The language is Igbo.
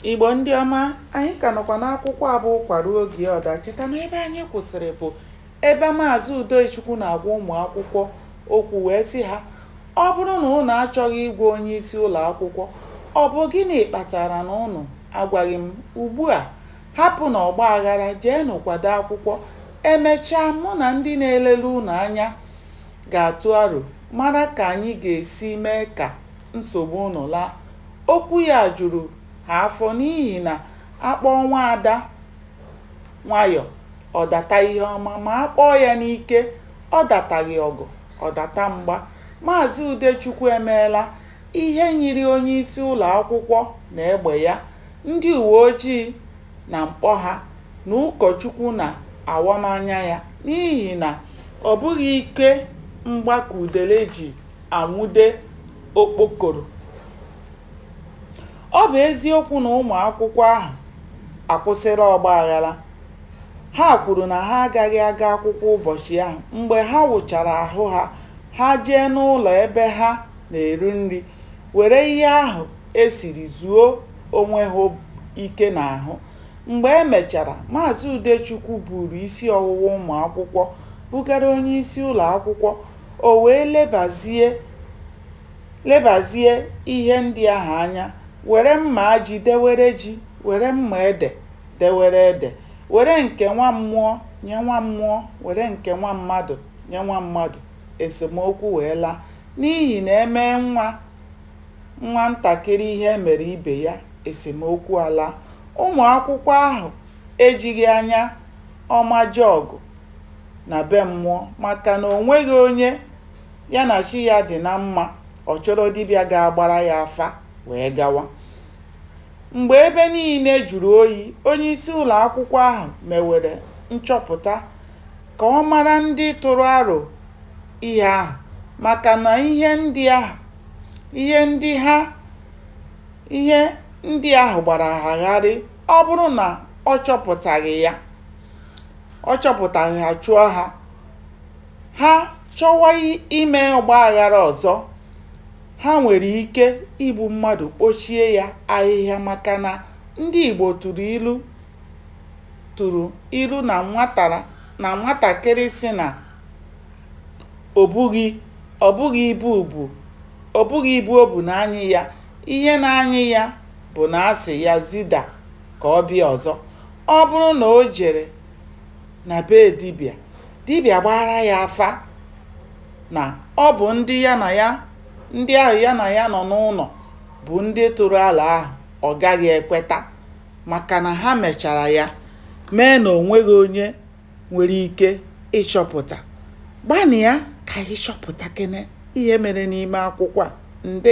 Igbo ndị ọma, anyị ka nọkwa n'akwụkwọ a bụ Ụkwa Ruo Oge Ya Ọ Daa. Cheta na ebe anyị kwụsịrị bụ ebe Maazị Udechukwu na-agwa ụmụ akwụkwọ okwu wee sị ha, ọ bụrụ na ụnụ achọghị ịgwa onyeisi ụlọ akwụkwọ, ọ bụ gịnị kpatara na ụnụ agwaghị m? Ugbu a, hapụnụ ọgba aghara, jeenụ kwado akwụkwọ. E mechaa, mụ na ndị na-elele ụnụ anya ga-atụ aro mara ka anyị ga-esi mee ka nsogbu ụnụ laa. Okwu ya juru ha afọ n'ihi na a kpọọ nwaada nwayọ, ọ data ihe ọma, ma a kpọọ ya n'ike, ọ dataghị ọgụ, ọ data mgba. Maazị Udechukwu emeela ihe nyịrị onyeisi ụlọ akwụkwọ na egbe ya, ndị uwe ojii na mkpọ ha, na ụkọchukwu na awamanya ya n'ihi na ọ bụghị ike mgba ka udele ji anwụde okpokoro. Ọ bụ eziokwu na ụmụ akwụkwọ ahụ akwụsịla ọgbaghara. Ha kwuru na ha agaghị aga akwụkwọ ụbọchị ahụ. Mgbe ha wụchara ahụ ha, ha jee n'ụlọ ebe ha na-eri nri, were ihe ahụ e siri zuo onwe ha ike n'ahụ. Mgbe e mechara, Maazị Udechukwu buuru isi ọwụwa ụmụ akwụkwọ bugara onyeisi ụlọ akwụkwọ, o wee lebazie ihe ndị ahụ anya, were mma ji dewere ji, were mma ede dewere ede, were nke nwa mmụọ nye nwa mmụọ, were nke nwa mmadụ nye nwa mmadụ, esemokwu wee laa. N'ihi na e mee nwa nwatakịrị ihe e mere ibe ya, esemokwu alaa. Ụmụ akwụkwọ ahụ ejighị anya ọma jee ọgụ na be mmụọ maka na o nweghị onye ya na chi ya dị na mma ọ chọrọ dibịa ga-agbara ya afa wee gawa. Mgbe ebe niile jụrụ oyi, onyeisi ụlọ akwụkwọ ahụ mewere nchọpụta ka ọ mara ndị tụrụ aro ihe ahụ maka na ihe ndị ahụ gbara ha gharịị. Ọ bụrụ na ọ chọpụtaghị ha chụọ ha, ha chọwa ime ọgbaghara ọzọ, ha nwere ike igbu mmadụ kpochie ya ahịhịa maka na ndị Igbo tụrụ ilu na nwatakịrị sị na ọ bụghị ibu o bu na-anyị ya, ihe na-anyị ya bụ na a sị ya zida ka ọ bịa ọzọ. Ọ bụrụ na o jere na be dibịa, dibịa gbaara ya afa na ọ bụ ndị ahụ ya na ya nọ n'ụlọ bụ ndị tụrụ alo ahụ, ọ gaghị ekweta maka na ha mechara ya mee na o nweghị onye nwere ike ịchọpụta. Gbanịa ka ị chọpụtakene ihe mere n'ime akwụkwọ a. Ndewo.